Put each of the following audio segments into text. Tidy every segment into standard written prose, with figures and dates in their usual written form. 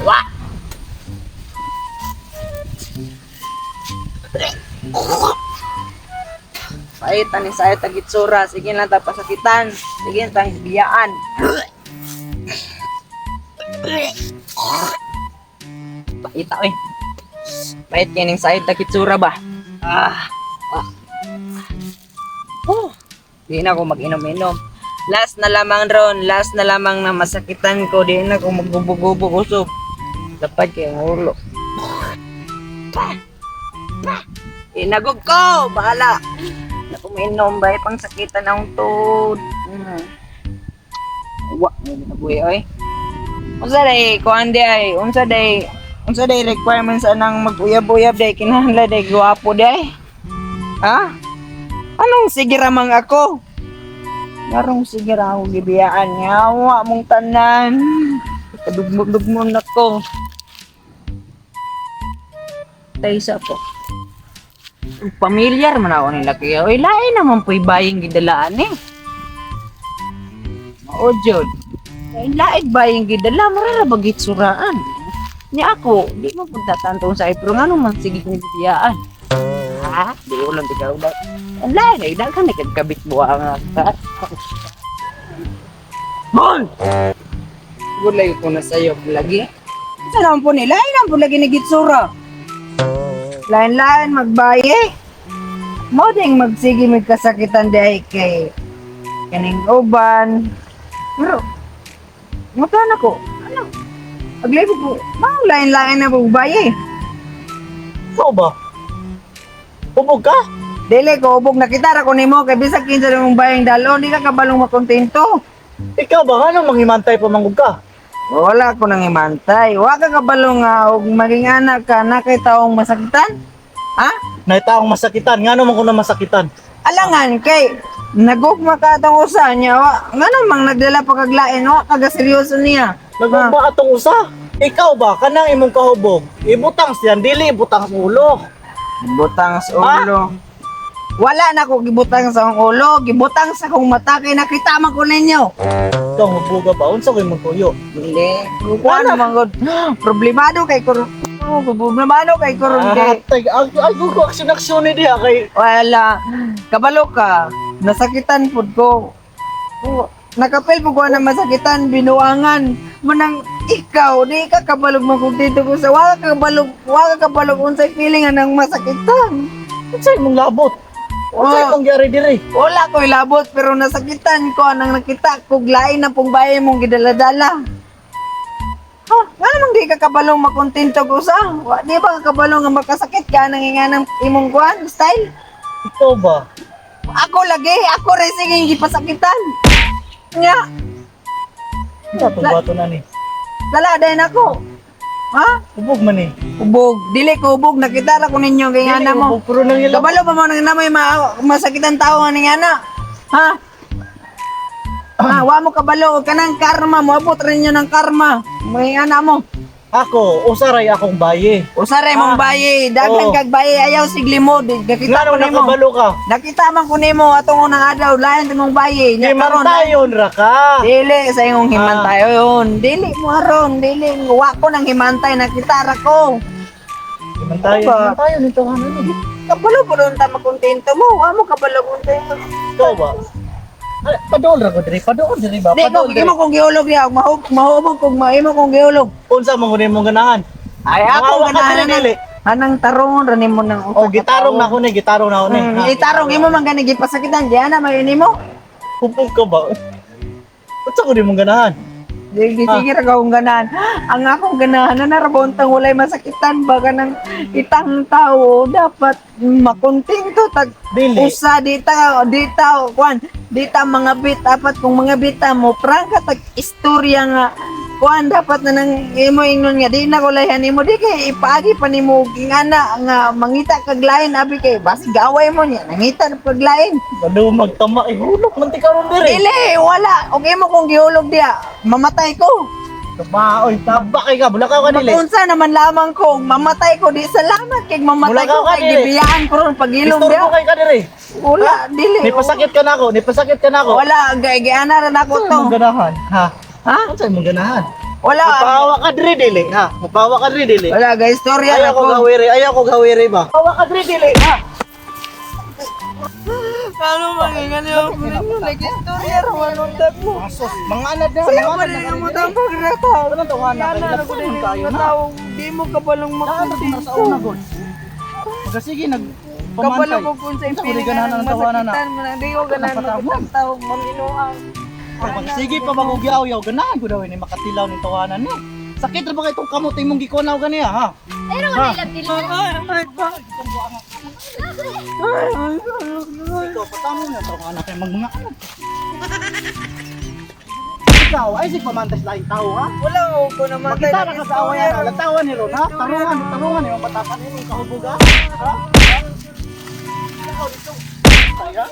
Wa. Pait ani saya tagitsura, sige lang ta pasakitan, sige lang tang biyaan. Pait ako eh. Pait kining sayad tagitsura ba? Ah. Ah. Oh. Di na ako mag-inom-inom. Last na lamang ron, last na lamang na masakitan ko, di na ako magubo-gubo usog. Lapad kay ang ulo. Pa! Pa! Inagog ko! Bahala! Na umiinom ba, pang sakitan ang tuhod. Wa, may nabuhi oy. Unsa day kuan di ay, unsa day requirements anang mag-uyab-uyab day kinahanglan day gwapo day? Ha? Anong sige ramang ako? Garong sige ra ako gibiyaan nga wa mong tanan. Kadugmog-dugmon nako. Taysa po. Pamilyar man ako nila kaya. Oy, lain naman po'y baying gidalaan eh. Mao jud. Lain laig baying gidala, mura ra ba gitsuraan. Nya ako, di mo punta tantong sa pero ngano man sige kong gibiyaan. Ha? Di ko lang tigaw ba. Ang lain ay daghan na kagkabit buwa nga ka. Bon! Gulay ko na sa'yo lagi. Sa naman po nila, lain naman po lagi ni Gitsura. Lain-lain magbaye. Mo ding magsige may kasakitan di kay kaning uban. Pero ngutan ako. Ano? Aglay ko, mga lain-lain na po baye. Ikaw ba? Ubog ka? Dili ko ubog nakita ra ko nimo kay bisag kinsa mong bayeng dalon di ka kabalong makontento. Ikaw ba? Anong manghimantay pa manggug ka? Wala ko nang imantay. Wa ka kabalo nga og maging anak ka na kay taong masakitan? Ha? Naitaong masakitan. Nga naman ko na masakitan. Alangan kay nagugma ka atong usa niya wa ngano mang nagdala pa kag lain wa kaga seryoso niya. Nagugma atong usa. Ikaw ba? Kanang imong kahubog. Ibutang siyan. Dili ibutang sa ulo. Gibutang sa ulo. Wala na ko gibutang sa akong ulo, gibutang sa akong mata kay nakita man ko ninyo. Ikaw hubuga ba? Unsa ko imong tuyo? Dili. Wala man gud. Problemado kay kuron. Problemado kay kuron Ah, kay tag, ag, ag, ko aksyon aksyon ni diha kay wala. Kabalo ka. Nasakitan pud ko. Oo, nakapil po ko na masakitan, binuangan. Manang ikaw, di ka kabalog makontento ko sa wala ka kabalog, wala ka kabalog unsay feeling anang masakitan. Unsay imong labot? Unsay Oh. imong gyari diri? Wala ko'y labot pero nasakitan ko anang nakita kog lain na pong bahay mong gidaladala. Ha, nga namang di ka kabalong makontento ko sa? Wa, di ba ka kabalong nga makasakit ka nang inganang imong kuan style? Ikaw ba? Ako lagi, ako rin sige gipasakitan. Nya, Ano itong bato na ni? dala din ako. Ha? Ubog man ni. Ubog, dili ko ubog, nakita ra ko ninyo kay Dili ana mo. ubog, pero nang ilabot. Kabalo pa mo nang namoy masakitan tao nga ning ana. Ha? Ha, wa mo kabalo og kanang karma mo abot rin ninyo ng karma. May ana mo. Ako, usaray akong baye. Usaray mong Ah. baye, daghan Oo. kag baye ayaw siglimod, nakita Nga ko nung nimo. nakabalo ka? Nakita man ko nimo atong unang adlaw lain mong baye. Nya karon Himantayon ra ka. dili sa imong himantayon. Dili mo aron, dili wa ko nang himantay nakita ra ko. Himantayon, Ano ba? himantayon nito ka ni. Kabalo po doon ta makontento mo. Wa mo kabalo kontento. Ikaw ba? Ay, padool ra ko diri, padool diri ba? Di ko Padool diri. imo kong giulog niya, mahubog kog maimo kong giulog. Unsa man gud imong ganahan? Ay ako Mangawa ka ganahan diri, na. dili. Anang tarong ra nimo nang Oh, gitarong na ko ni, gitarong na ko ni. Hmm, itarong imo man gani gipasakitan diyan na mayo nimo. Hubog ka ba? Unsa gud imong ganahan? Di sige ra akong ganahan. Ang akong ganahan na narabontang walay masakitan ba kanang itang tao dapat makontento tag Dili. usa di ta kwan di ta mga bit dapat kung mga bita mo prangka tag istorya nga kuan dapat na nang imo ingnon nga di na ko layhan nimo di kay ipaagi pa nimo og ingana nga mangita kag lain abi kay basig gaway mo niya nangita na kag lain. Balo magtama eh, hulok man ti karon diri. Dili wala og imo kong gihulog diya mamatay ko. Tumaoy, tabak kay ka, bulakaw ka dili. Magunsa naman lamang ko, mamatay ko di salamat kay mamatay Mula ko ka, kay dili. gibiyaan ko ron pagilom Istorbo diha. kay ka diri. Wala, dili. Nipasakit ka na ako, nipasakit ka na ako. Wala, giana ra nako Unsa to. imong ganahan, ha? Ha? Unsa imong ganahan? Wala. Mapahawa ka diri dili, ha? Mapahawa ka diri dili. Wala, guys, istorya Ayaw na ko ko. gawiri, ayaw ko gawiri ba? Mapahawa ka diri dili, ha? Ano mangingan niyo? Nag-istorya ra man unta ko. Asos, mga anad na, Sa'yo mga pa anad rin na. ang matampag na tao. Ano to, anak? Yana na ko Lagsanon din kayo yung na. tao. Di mo kabalong Daan na makunti. sa una god. Sige nag Kabalo pamantay. ko kung sa Unsa ko di impilingan ganahan ng ang tawanan na. masakitan mo na. Di ko ganahan Napatawon. makitang tao. Maminuang. Sige pa magugyaw-yaw ganahan ko daw ni makatilaw ni tawanan ni. Sakit ra ba kay itong kamot imong gikunaw ganiya ha? Pero Ha? wala dili. Ikaw patamo na tawanan kay magmanga anak. Ikaw ay sig pamantay sa laing tao ha? Wala ko namatay. Makita ra ka sa away na latawan ni ron ha? Tarungan, tarungan imong batasan imong kahubog ha? Ha? Ikaw dito. Tay, ha?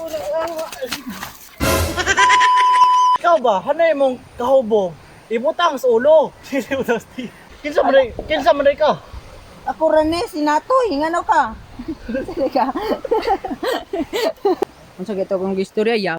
Ikaw ba, hanay mong kahubog? Ibutang sa ulo. Ibutang sa ti. Kinsa man day- kinsa man day ka? Ako rin eh, si Natoy. Ngano ka? Sige ka. Unsa gito kong istorya ya.